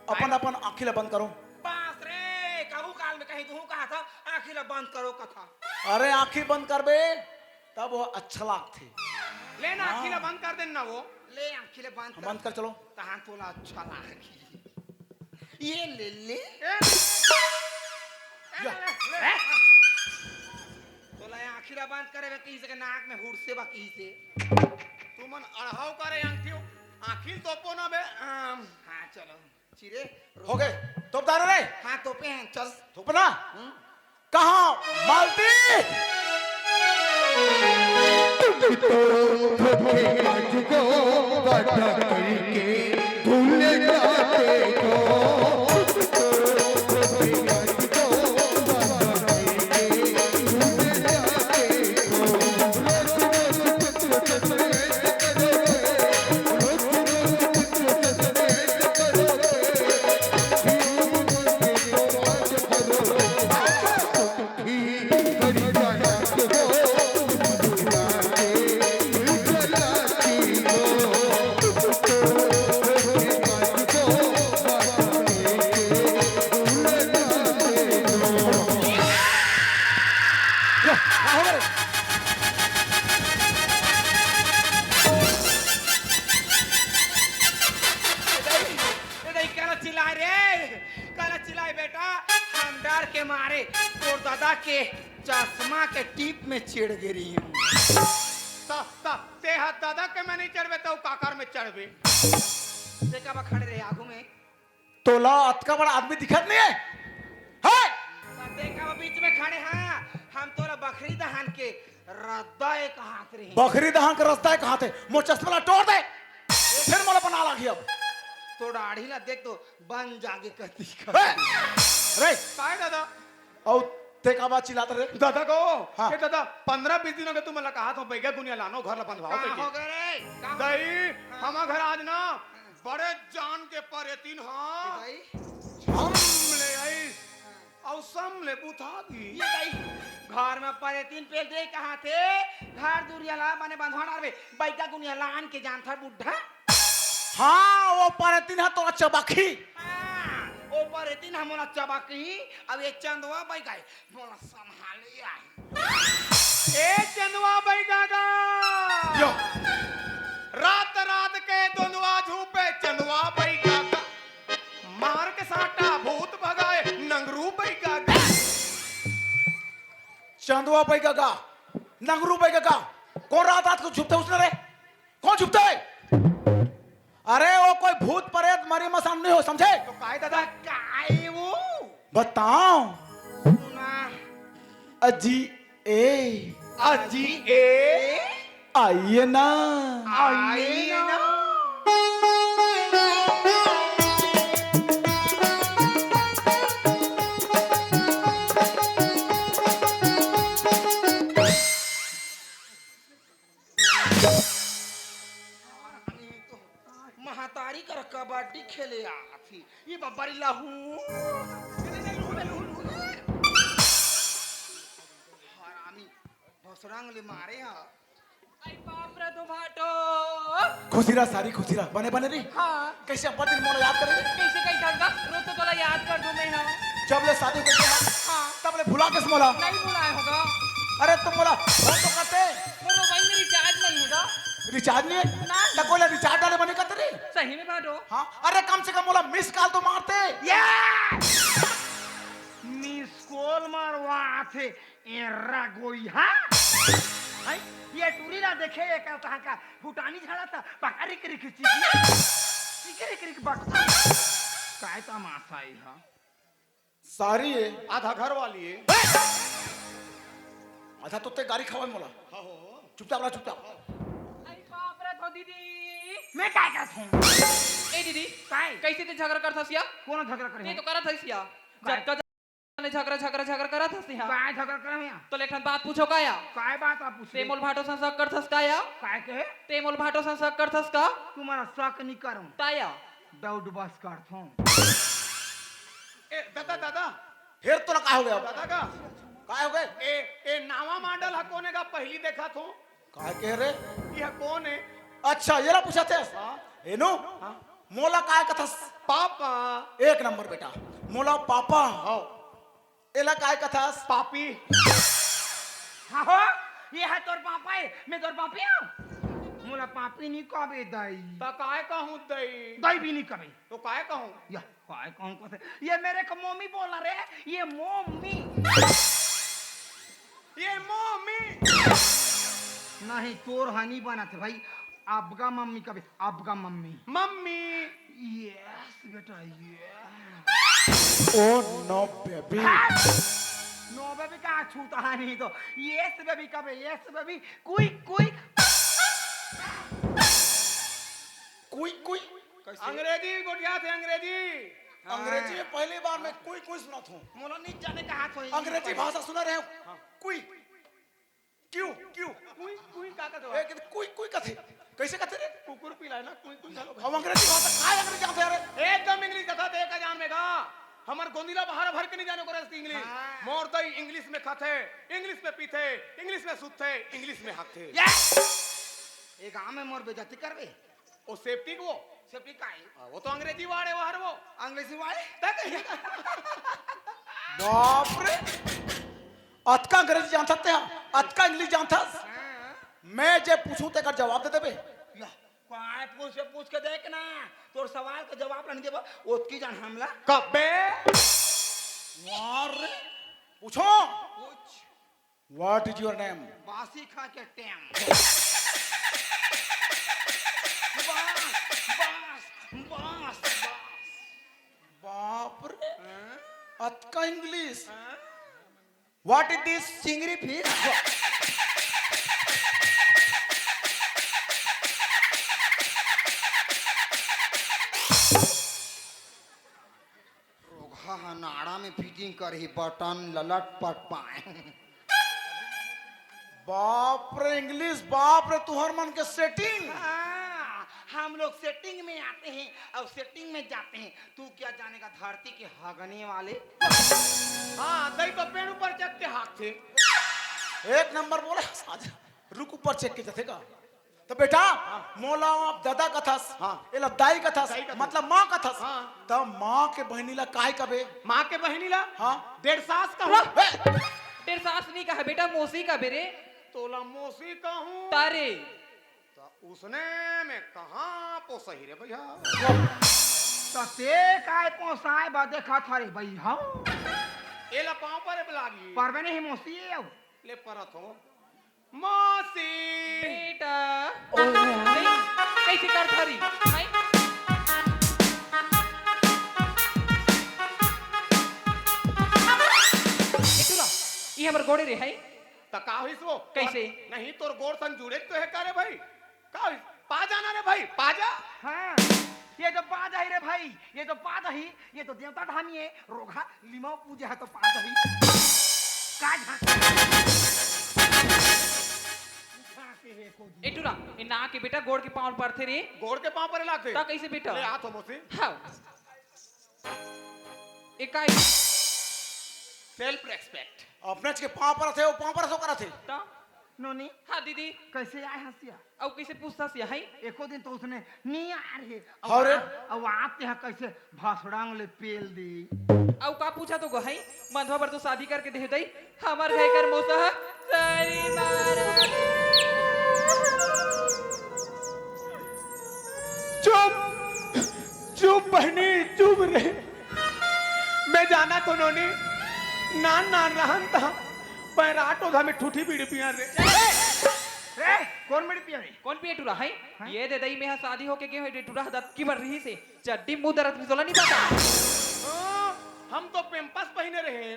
अपन, अपन आँखी ला बंद करो। बास रे, कभू काल में कहीं दूं कहा था, आँखी ला बंद करो कथा। अरे आँखी बंद करबे, तब वो अच्छा लागथे। ले ना, हाँ। आँखी ला बंद कर देना वो। ले आँखी ला बंद कर। बंद कर, चलो। तहां तोला अच्छा लागी। ये ले ले। ए, या। ले, ले, ले। हैं? तोला ये आँखी ला बंद करे बे कहीं से के नाक में हुरसे बा कहीं से। तुमन अड़हाव करे आँखी, आँखी तोपो ना बे। आम। हाँ, चलो। चिरे। हो गए। तोप डारे रे। हाँ, तोपे हैं, चल। तोपना। हम्म। कहाँ मालती? ए दाई, काला चिल्लाए रे? काला चिल्लाए बेटा? हम डर के मारे तोर दादा के चश्मा के टीप में चिढ़ गे रही हूँ। त, त, ते हा दादा के में नहीं चढ़बे, त काकर में चढ़बे? देखा बा खड़े रहे आगू में। तोला अतका बड़ा आदमी दिखत नहीं है? हैं? देखा वो बीच में खड़े हाँ, हम तोला बखरी दहान के रद्दा एक हाथ रहे। बखरी दहान के रद्दा एक हाथ है, मोर चश्मा ला टोर दे, फिर मोला बना लागी अब। तो दाढ़ी ला देख तो बन जागे कती का। हैं? रे। काय दादा? अउ ते का बात चिल्लात रे? दादा को, हाँ। ए दादा, पन्द्रह बीस दिन हो गए तुमन ला कहा था, बैगा गुनिया लानो, घर ला बंधवाओ का कहिके। हो गए रे? का हो गए? दाई, हाँ। हमार घर आज ना, बड़े जान के परेतीन, हाँ। ए दाई। झम ले आई, अउ सम ले बुता दी। ए दाई। घर में परेतीन पेल दे कहा थे, घर दुरिया ला बने बंधवा डारबे, बैगा गुनिया लान के जानथा बुढ़ा। हाँ, वो परेतीन हा तोला चबाखी। हाँ, वो परेतीन हा मोला चबाखी, अब ये चंदवा बैगा मोला संभाले आही। ए चंदवा बैगा गा। यो। रात रात के दोंदवा झूपे चंदवा बैगा गा। मार के साटा भूत भगाए नंगरू बैगा गा। चंदवा बैगा गा, नंगरू बैगा गा। कौन रात रात को झूपते उसने रे? कौन झूपते है? अरे वो कोई भूत प्रेत मरी मसान नहीं हो, समझे? तो काय दादा? काय वो? बताओ। सुना। अजी ए। अजी ए। आइए ना। आइए ना। महतारी कर कबड्डी खेले आथे। ये बब्बरी लहू। हरामी, भसरंग ले मारे हा। आई बाप रे, तो भाटो। खुशी रह सारी, खुशी रह। बने, बने रही। हाँ। कैसे अब्बड़ दिन मोला याद करे? कैसे कही धंधा? रोज तो तोला याद कर दूं मैं, हाँ। जब ले शादी होके गया, हाँ। तब ले भुला के मोला। नहीं भुलाए होगा। अरे तुम मोला फोन तो करते। मोर मोबाइल में रिचार्ज नहीं होगा। रिचार्ज नहीं है? नहीं। तो कोई ला रिचार्ज डाले बने करते रे? सही में भाटो। हाँ, अरे कम से कम मोला मिस कॉल तो मारते। ये मिस कॉल मारवा थे। एर्रा गोइहा। हैं? ये टूरी ला देखे, ये का तहाँ का फुटानी झाड़ा था, पका रिक रिक चिकी। चिकी रिक रिक बक। काय तमाशा है, हाँ? सारी है। आधा घर वाली है। आधा तो ते गारी खवाए मोला। हाँ हो। चुपचाप रह, चुपचाप। आई बाप रे, तो दीदी। मैं काय करत हूँ? ए दीदी, काय? कैसे ते झगड़ा करत हस या? कौन झगड़ा करे ते हो? तो करत हस या। काय? जब का ने झगड़ा, झगड़ा, झगड़ा करत हस तिहा। काय झगड़ा करम या? तो ले एक ठन बात पूछो का या? काय बात आप पूछे? ते मोल भाटो सन शक करथस का या? काय कहे? ते मोल भाटो सन शक करथस का? तुम्हारा शक नहीं करूं। ता या? डाउट बस करथों। ए, दादा, दादा। फिर तोला का हो गया? दादा का? काय हो गए? ए, ए, नावा मॉडल हा कोने का पहली देखा थो? काय कह रे? यह कौन है? अच्छा, ये ला पूछा थे? हाँ। एनु? हाँ। मोला काय कथस? पापा। एक नंबर बेटा। मोला पापा। हाँ। एला काय कथस? पापी। हाँ हो, ये है तोर पापा है, मैं तोर पापी हूँ। मोला पापी नहीं कबे दई। त काय कहूँ दई? दई भी नहीं कबे। तो काय कहूँ? या, काय कहूँ कथे? ये मेरे को मोमी बोला रे, ये मोमी। ये मोमी। नहीं, तोर हा नहीं बनत भाई। आपका मम्मी कबे, आपका मम्मी। मम्मी। यस बेटा, यस। Oh no baby। नो बेबी का छूता है नहीं तो। यस बेबी कबे, यस बेबी। कुई, कुई। कुई, कुई। कैसे? अंग्रेजी गोठिया थे, अंग्रेजी। अंग्रेजी में पहली बार मैं कुई, कुई सुना था। मोला नहीं जाने का हाथ होई। अंग्रेजी भाषा सुना रहे हो? हाँ। कुई। क्यों? क्यों? कुई, कुई का कथे? ए, कहते, कुई, कुई कथे। कैसे कथे रे? कुकुर पिलाए ना, कुई, कुई घलो। अब अंग्रेजी भाषा, काय अंग्रेजी आथे रे? एकदम इंग्लिश कथा दे का जान में गा। हमर गोंदिला बाहर भर के नहीं जाने को रहे इंग्लिश। हाँ। मोर दई इंग्लिश में खाथे, इंग्लिश में पीथे, इंग्लिश में सुतथे, इंग्लिश में हागथे। ये! ये गांव में मोर बेइज्जती करबे? वो सेफ्टी को? सेफ्टी का है? हाँ, वो तो अंग्रेजी वाले बाहर वो। अंग्रेजी वाले? तक बाप रे। अतका अंग्रेजी जानथस ते हा? अतका इंग्लिश जानथस? हाँ। मैं जे पूछूं तेकर जवाब दे देबे। या, काय पूछ, पूछ के देख ना, तोर सवाल का जवाब नहीं देबो, ओतकी जान हमला। कबे? वाह रे। पूछो। पूछ। What is your name? बासी खा के टेम। बस, बस, बस, बस। बाप रे। हाँ? अतका इंग्लिश। हाँ? What is this? चिंगरी फिश। रोगहा ह नाड़ा में फिटिंग करही, बटन ललट पट पाए। बाप रे इंग्लिश, बाप रे तुहर मन के सेटिंग। हाँ, हम लोग सेटिंग में आते हैं और सेटिंग में जाते हैं। तू क्या जानेगा धरती के हगने वाले? हाँ, दई तो पेड़ ऊपर चढ़ के हाथ थे। एक नंबर बोले साज। रुक ऊपर चढ़ के जथे का। त बेटा, हाँ। मोला आप दादा कथस, हाँ। एला दाई कथस, दाई कथस। मतलब माँ कथस। हाँ। त माँ के बहिनी ला काय कबे? माँ के बहिनी ला? हाँ। डेढ़ सास कहूँ। हे! डेढ़ सास नहीं कहे बेटा, मौसी कबे रे। तोला मौसी कहूँ। तारे। त उसने में कहाँ पोसही रे भैया? त ते काय पोसाए बा देखा था रे भैया? एला पाँव पर लागी। परबे नहीं मौसी ये। ले परत हो। मौसी। बेटा। ओ। नहीं, कैसे कर थारी? नहीं। ए टूरा, ये हमर गोड़े रे है। त का होइस वो? कैसे? नहीं, तोर गोड़ सन जुड़े तो है का रे भाई? का होइस? पा जाना रे भाई, पा जा। हाँ, ये तो पा जाही रे भाई, ये तो पा जाही, ये तो देवता धामी है, रोगहा लिमाऊ पूजे है तो पा जाही। का झांक? ए टुरा, ए ना के बेटा गोड़ के पाँव परथे रे। गोड़ के पाँव परे लागथे? त कइसे बेटा? ले हाथ हो मोसी। हाँ। ए का? Self respect। अपनेच के पाँव परथे, ओ पाँव परथे, ओ करथे। त? नोनी। हाँ दीदी। कइसे आय हस या? अउ कइसे पूछथस या, हैं? एको दिन तो उसने नी आ रहे। अउ हाँ रे। आ-, अउ आते हैं कइसे भसड़ांग ले पेल दी। अउ का पूछा तो गो, हैं? मंधवा बर तो शादी करके दे दई। हमर घर कर मौसा ह सारी मारा। चुप, चुप बहनी, चुप रे। मैं जाना तो नोनी, नान नान रहन था, बैराट ओधा में ठूठी बीड़ी पिया रे। ए, कौन बीड़ी पिया रे? कौन पिए टुरा है? हैं? ये दे दई, मैं हा शादी होके गए हुए टुरा दत की बर रही से। चड्डी मुंह दरत भी तोला नहीं पता। हाँ, हम तो पेम्पस पहिने रहे।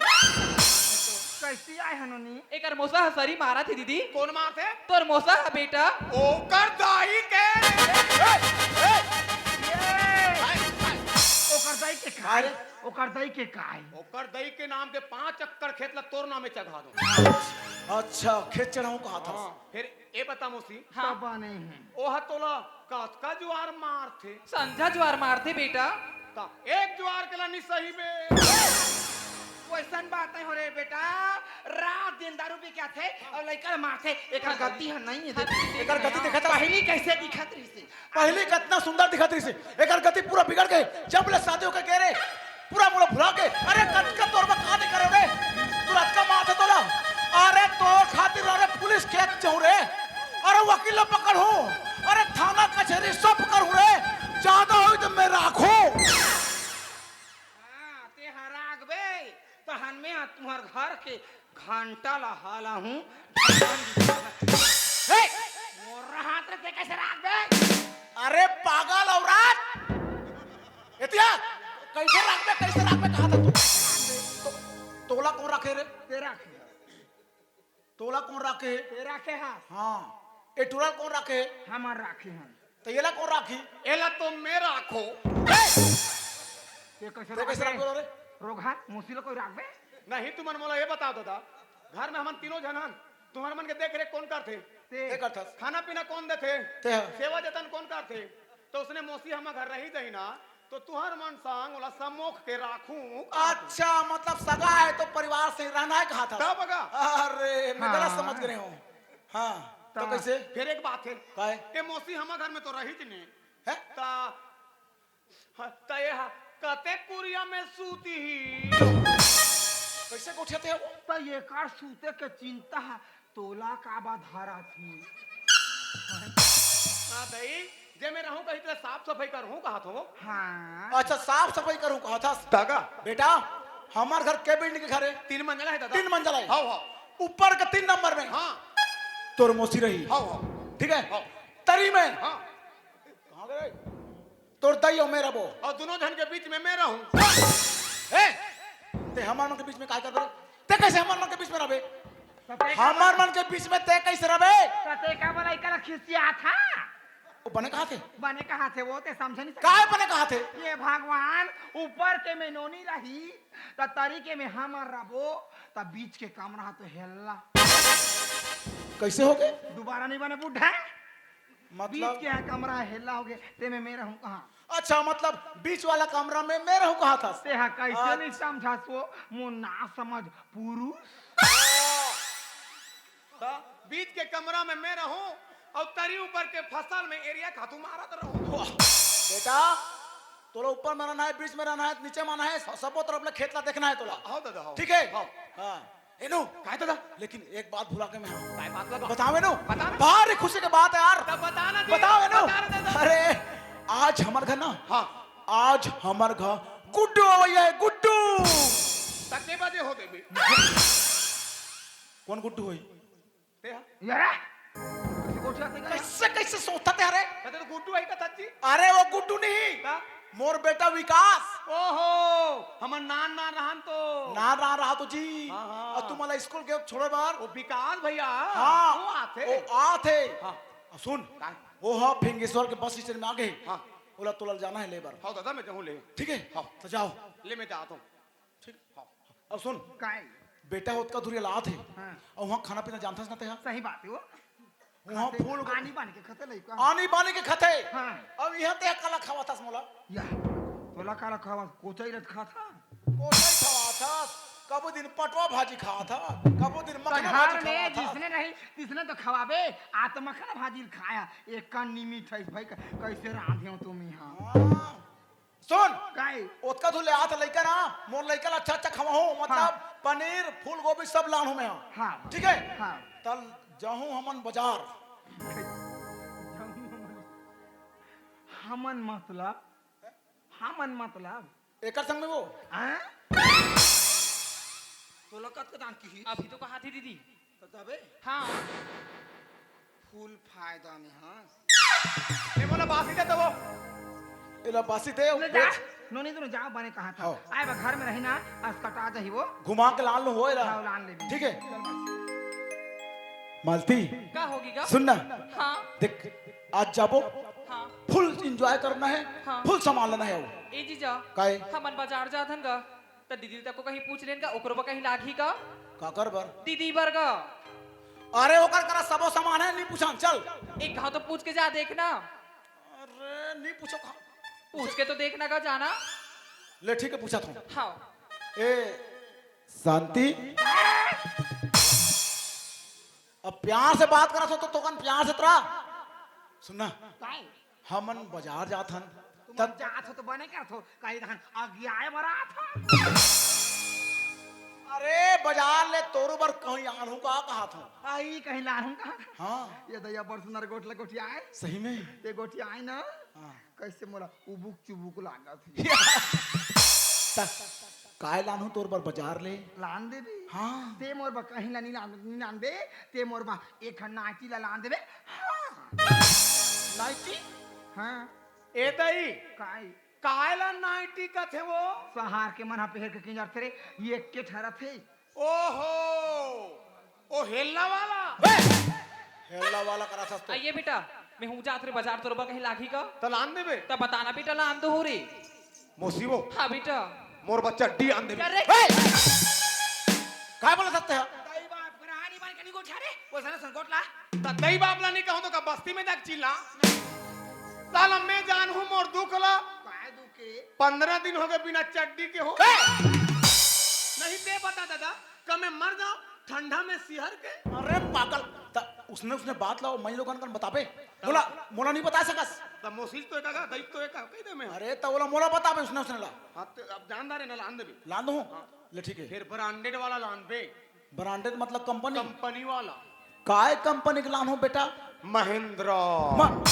कैसी आय हनोनी? एकर मौसा ह सरी मारत हे दीदी। कौन मारथे? तोर मौसा ह बेटा। ओकर दाई के। ए, ए, ए। हाय, हाय। ओकर दाई के काय? अरे। ओकर दाई के काय? ओकर दाई के नाम के पाँच एकड़ खेत ला तोर नामे चढ़ा दो। अच्छा, खेत चढ़ाऊं कहा था। हाँ, फिर ए बता मौसी। हाँ। तब नहीं है। ओह तोला कतका जुआर मारथे? संझा जुआर मारथे बेटा। त एक जुआर के ला नि सही बे। वैसन बात नहीं हो रे बेटा, रात दिन दारू पी के आथे अउ लइका ला मारथे, एकर गति ह नहीं है। एकर गति देखत हस? पहली कैसे दिखत रहिसे? पहली कतना सुंदर दिखत रहिसे, एकर गति पूरा बिगड़ गए। जब ले शादी होके गए रे, पूरा मोला भुला के। अरे कतका तोर बर का नहीं करे रे, तू रात का मारथे तोला। अरे तोर खातिर अरे पुलिस केस जाऊं रे, अरे वकील ला पकड़हूं, अरे थाना कचहरी सब करहूं रे, ज्यादा होई तो मैं राखहूं। हाँ, ते हा राखबे, तहन मैं हा तुम्हर घर के घंटा ला हालाहूं। हे! मोर हाथ रे, ते कैसे राखबे? अरे पागल औरत! एतिया, कैसे राखबे, कैसे राखबे, कहा था तू? तो, तोला कौन राखे रे? ते राखे। तोला कौन राखे? ते राखे हा। हाँ। ए टुरा कौन राखे? हमर राखे हन। तो एला कौन राखी? एला तो मैं राखो। ते कैसे ते कैसे राखबे? राखबे रे? रोगहा, मौसी ला कोई राखबे? नहीं, तुमन मोला ये बताओ दादा, घर में हमन तीनों झन हन, तुम्हर मन के देख रेख कौन करथे? ते। ते करथस। खाना पीना कौन देथे? ते ह। सेवा जतन कौन करथे? तो उसने मौसी हमर घर रही दही ना, तो तुहर मन संग ओला समोख के राखूं। अच्छा, मतलब सगा है तो परिवार से रहना है कहा था? तब का? अरे, मैं गलत हाँ। समझ गए हूँ। हाँ, तो ता। कैसे? फिर एक बात है। काय? ए मौसी हमर घर में तो रही ज नहीं। है? ता, हाँ, ता ये हा, कते कुरिया में सूती ही। कैसे गोठियाते हैं वो? ता ये का सूते के चिंता है, तोला का बा धारा थी। हाँ दई, जे मैं रहूं कहीं तेरे साफ सफाई करहूं कहा थो। हाँ। अच्छा, साफ सफाई करहूं कहा था। तागा? बेटा, हमार घर के बिल्डिंग के घर है? तीन मंजिला है दादा। तीन मंजिला है। हाँ, हाँ। ऊपर के तीन नंबर में। हाँ। तोर मौसी रही। हाँ, हाँ। ठीक है? हाँ। तरी में। हाँ। कहाँ गए? तोर दाई अउ मैं रबो। अउ दुनों झन के बीच में मैं रहूं। ए, ते हमार मन के बीच में काय करबे? ते कैसे हमार मन के बीच में रबे? त ते का हमार मन के बीच में ते कैसे रबे? त ते का बना इकला खिसिया था? वो बने कहा थे? बने कहा थे वो ते समझे नहीं सकते। काय बने कहा थे? ये भगवान ऊपर के में नोनी रही, त तरी के में हमर रबो, त बीच के कमरा तो हेल्ला। कैसे हो गए? दोबारा नहीं बने बूढ़ा। मतलब? बीच के यहाँ कमरा हेल्ला हो गए, ते में मैं रहूं कहाँ? अच्छा, मतलब बीच वाला कमरा में मैं रहूं कहा था? ते हा कैसे अच्छा। नहीं समझा सो, मो ना समझ पुरुष। त बीच के कमरा में मैं रहूं अउ तरी ऊपर के फसल में एरिया खातू मारत रहूं। वाह, बेटा, तोला ऊपर में रहना है, बीच में रहना है, नीचे में रहना है, स-, सबो तरफ ले खेत ला देखना है तोला। हाँ दादा, हाँ। ठीक है? हाँ। हाँ। एनो। काय दादा? लेकिन एक बात भुला के मैं, काय बात लगा? बताओ एनो। बता ना। भारी खुशी के बात है यार। तब बता ना जी। बताओ एनो। बता ना दादा। अरे, आज हमार घर ना, हाँ। आज हमार घर गुड्डू अवैया है, गुड्डू। त के बजे हो देबे? कौन गुड्डू होई? ते हा? यारा, कैसे गोठियाथे का? कैसे, कैसे सोचता ते रे? कहते तो गुड्डू है का चाची? अरे वो गुड्डू नहीं। का? मोर बेटा विकास। ओहो, हमर नान नान रहन तो। नान नान रहा तो जी। हाँ, हाँ। अउ तुमला स्कूल के छोड़े बार। वो विकास भैया। हाँ। वो आथे। वो आथे। हाँ। अउ सुन। का? वो हा फिंगेश्वर के बस स्टैंड में आ गए। हाँ। ओला तोला जाना है लेबर। हाँ दादा, मैं जाऊँ ले। ठीक है? हाँ। तो जाओ। ले, मैं जाता हूँ। ठीक। हाँ। अब सुन। काय? बेटा ओतका दूरिया लात हे। हाँ। अउ वहाँ खाना पीना जानथस ना ते हा? सही बात है वो। वहाँ खाथे, फूल गो- आनी बानी के खाथे लइका। आनी बानी के खाथे। हाँ। अब इहाँ ते काला खवाथस मोला? या, तोला काला खवा, कोचई रत खाता? कोचई खवाथस, कबो दिन पटवा भाजी खाथस, कबो दिन मखना कधार भाजी में खाथस। जिसने नहीं, तिसने तो खवाबे, आ तो मखना भाजी खाया, एक का निमित है भाई, क-, कैसे रांधे हो तुम यहाँ? हाँ। सुन, काय? ओतका धुले आत लइका ना, मोर लइका ला अच्छा अच्छा खवाहूँ, मतलब हाँ। पनीर, फूलगोभी सब लानहूँ मैं। हाँ। ठीक है? हाँ। तल जाहूँ हमन बाजार। हमन मतलब, हमन मतलब। एकर संग में वो। हाँ? तोला कतका दान किही? अभी तो कहा थी दीदी। तो तबे? हाँ। फूल फायदा में हस। ए, मोला बासी दे तो वो। एला बासी दे, ले जा। बेच। नोनी दोनों जाओ, बने कहा था। हाँ। आए बा घर में रही ना, आज कटा जाही वो। घुमा के लान लूँ हो एला। हाँ, लान ले भी। ठीक है। चल बस। मालती। का होगी गा? सुन ना। हाँ। देख, आज जाबो। हाँ। Full enjoy करना है, हाँ। Full सामान लेना है वो। ए जीजा। काय? हमन बाजार जाथन गा। त दीदी तक को कहीं पूछ लेन का, ओकरो बर कहीं लागही का? काकर बर? दीदी बर का। अरे ओकर करा सबो सामान है, नहीं पूछन, चल। एक घाव तो पूछ के जा देख ना। अरे नहीं पूछो का। पूछ के तो देखना का जाना। ले ठीक है, पूछा था। हाँ। ए शांति, अब प्यार से बात करा तो, तो कन प्यार से तरा। सुनना। काय? हमन बाजार जाथन। तुमन तब जात हो तो बने करत हो, कहीं रहन अगियाए बरात हो। अरे बाजार ले तोरू बर कहीं आनहूँ का कहा था। आई कहीं लानहूँ का? हाँ। ये दैया बड़ सुंदर गोठला गोठियाए। सही में? ये गोठियाए ना? हाँ। कैसे मोला उबुक चुबुक लागत हे। त काय लानहूँ तोर बर बाजार ले? लान देबे। हाँ। ते मोर बर कहीं ला नी लान, नी लान दे, ते मोर बर एक ठन नाइटी ला लान देबे। हाँ। नाइटी? हाँ। ए दई। काय? काय ला नाइटी कथे वो? सहार के मन ह पहर के किंजरथे रे, ये एक के ठहरत हे। ओहो, ओ हेलना वाला। ए, हेलना वाला करा सस तो। आइए बेटा, मैं हूँ जात रे बाजार, तोर बर कहीं लागी का? त लान देबे। त बताना बेटा, लान दो हो रे। मोसीबो। हाँ बेटा। मोर बर चड्डी आन देबे। अरे। ए! काय बोला सकते हैं? दई बाप करा आनी बानी कनी गोठा रे, वो सना सन गोठला। त दई बाप ला नहीं कहूँ तो का बस्ती में जाके चिल्ला? साला मैं जानहूँ मोर दुख ला। काय दुख के? पंद्रह दिन हो गए बिना चड्डी के हो। ए! नहीं दे बता दादा, का मैं मर जाऊं ठंडा में सिहर के? अरे पागल, त उसने, उसने बात लाओ, मैं लोगन कन बताबे। बोला, मोला नहीं बता सकस। त मोसीज तो एका गा, दई तो एका, कह दे मैं। अरे त बोला, मोला बताबे, उसने, उसने ला। हाँ, तो अब जानदार है ना, लान देबे। लान दो। हाँ। ले ठीक है। फिर ब्रांडेड वाला लान बे। ब्रांडेड मतलब कंपनी? कंपनी वाला। काय कंपनी के लानहूँ बेटा? महिंद्रा। म-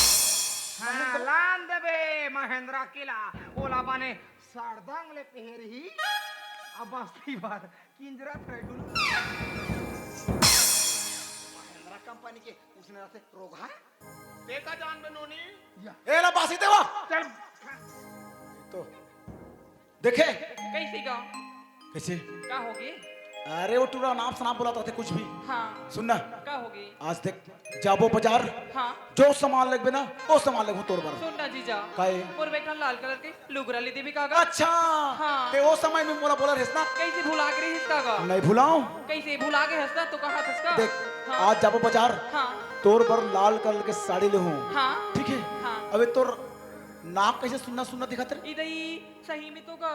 हाँ, लान देबे महिंद्रा किला। ओला बने सरदंग ले पहरही। अब बस्ती भर किंजरत रहे दुनू। महिंद्रा कंपनी के उसने रहते रोगहा। देखा जान बे नोनी। या। ए ला बासी देवा। चल। तो देखे? कैसे का? कैसे? का होगे? अरे वो टूरा नाप सनाप बोला था कुछ भी। हाँ। सुन ना। का होगे? आज देख जाबो बाजार। हाँ। जो सामान लेबे ना, वो सामान लेबो तोर बर। सुन ना जीजा। काहे? मोर बेटा लाल कलर के लुगरा ले देबे का गा? अच्छा। हाँ। ते वो समय में मोला बोला रहिस ना। कैसे भुला के रहिस का गा? नहीं भुलाऊं। कैसे भुला के हंसता तो कहा था का? देख, हाँ। आज जाबो बाजार। हाँ। तोर बर लाल कलर के साड़ी लेहूं। हाँ। ठीक है? हाँ। अबे तोर नाक कैसे सुन्ना सुन्ना दिखत रे? इदई सही में तो का?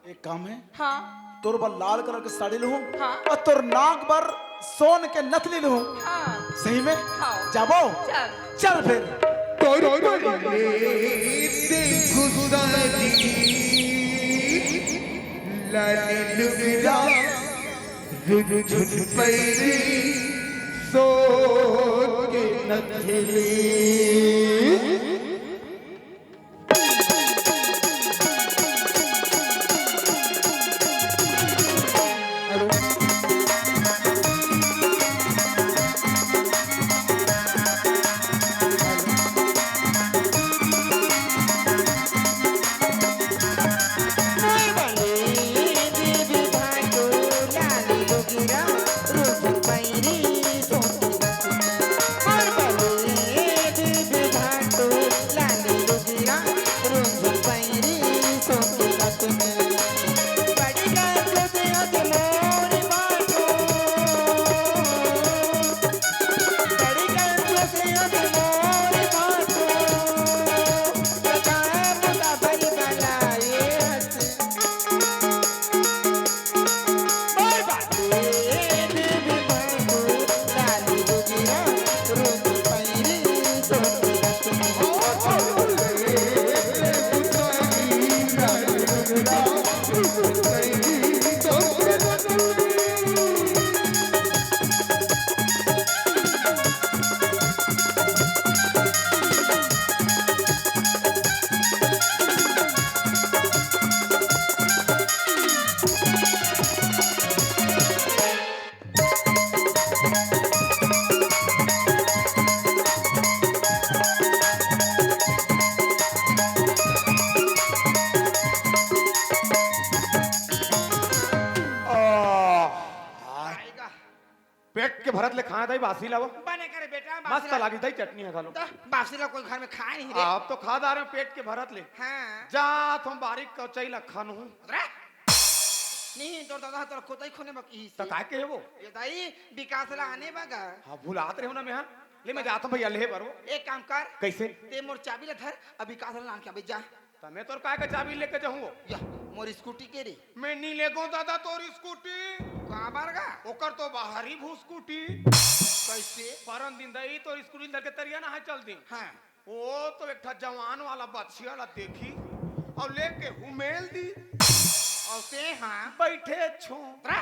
एक काम है। हाँ। तोर बर लाल कलर के साड़ी लूँ। हाँ। और तोर नाक बर सोन के नथली लूँ। हाँ। सही में? हाँ। जाबो? चल। चल फिर। तोर पहिले देखू सारी लाली लुगरा, रुझुन पैरी सोन के नथली। पेट के भरत ले खाए दाई बासी लावा। बने करे बेटा, बासी मस्त ला- लागी दाई चटनी है खा लो। तो बासी ला कोई घर में खाए नहीं रे। आप तो खा दारे हो पेट के भरत ले। हाँ। जा तुम बारीक कचई ला खानू। रे। नहीं तोर दादा तोर कोतई खोने बकी ही तो काय के है वो? ये दाई विकास ला आने बगा। हाँ भुलात रहे हो ना मैं हाँ। ले मैं जाता हूँ भैया ले बरो। एक काम कर। कैसे? ते मोर चाबी ला धर, अब विकास ला आन के अबे जा। त मैं तोर काय का चाबी लेके जाऊंगो? या, मोर स्कूटी के रे। मैं नी लेगो दादा तोर स्कूटी। काबर गा? ओकर तो बाहरी भू स्कूटी। कैसे? परन दिन दई तोर स्कूटी धर के तरिया ना है चल दी। हाँ। वो तो एक ठा जवान वाला बछिया ला देखी और लेके हुमेल दी। और ते हाँ। बैठे छो। रे,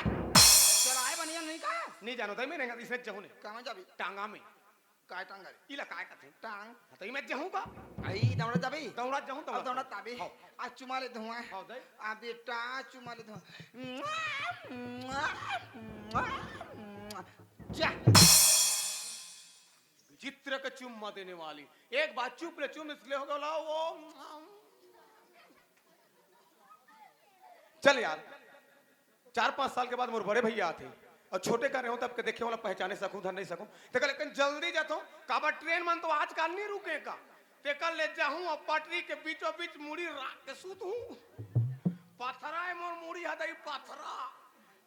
चलाए बनिया नहीं का? नहीं जानो दई मैं नहीं इसने जहूँ ने। कहाँ जाबी? टांगा में। काय टांग रे? इला काय कथे? टांग। हाँ, त इमे जहूँ का? आई दौड़ा जाबे। दौड़ा जहूँ अब दौड़ा। दौड़ा ताबे। हाँ। आज चुमा ले धुआं। हाँ, दे। आ बेटा चुमा ले धुआं। जा। विचित्र के चुम्मा देने वाली। एक बार चुप ले चुम इसलिए हो गया वो। चल यार। चार पांच साल के बाद मोर बड़े भैया आथे और छोटे का रहे हो तब के देखे वाला पहचाने सकूं धर नहीं सकूं। देखा लेकिन जल्दी जातो काबर ट्रेन मन तो आजकल नहीं रुके का। तेकर ले जाहूं और पटरी के बीचों बीच मुड़ी राख के सूत हूं। पथरा है मोर मुड़ी हदई पथरा।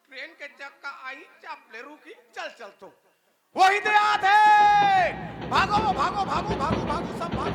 ट्रेन के चक्का आई चाप ले रुकी चल चल तो। वही दे आथे। भागो भागो भागो भागो भागो सब भागो।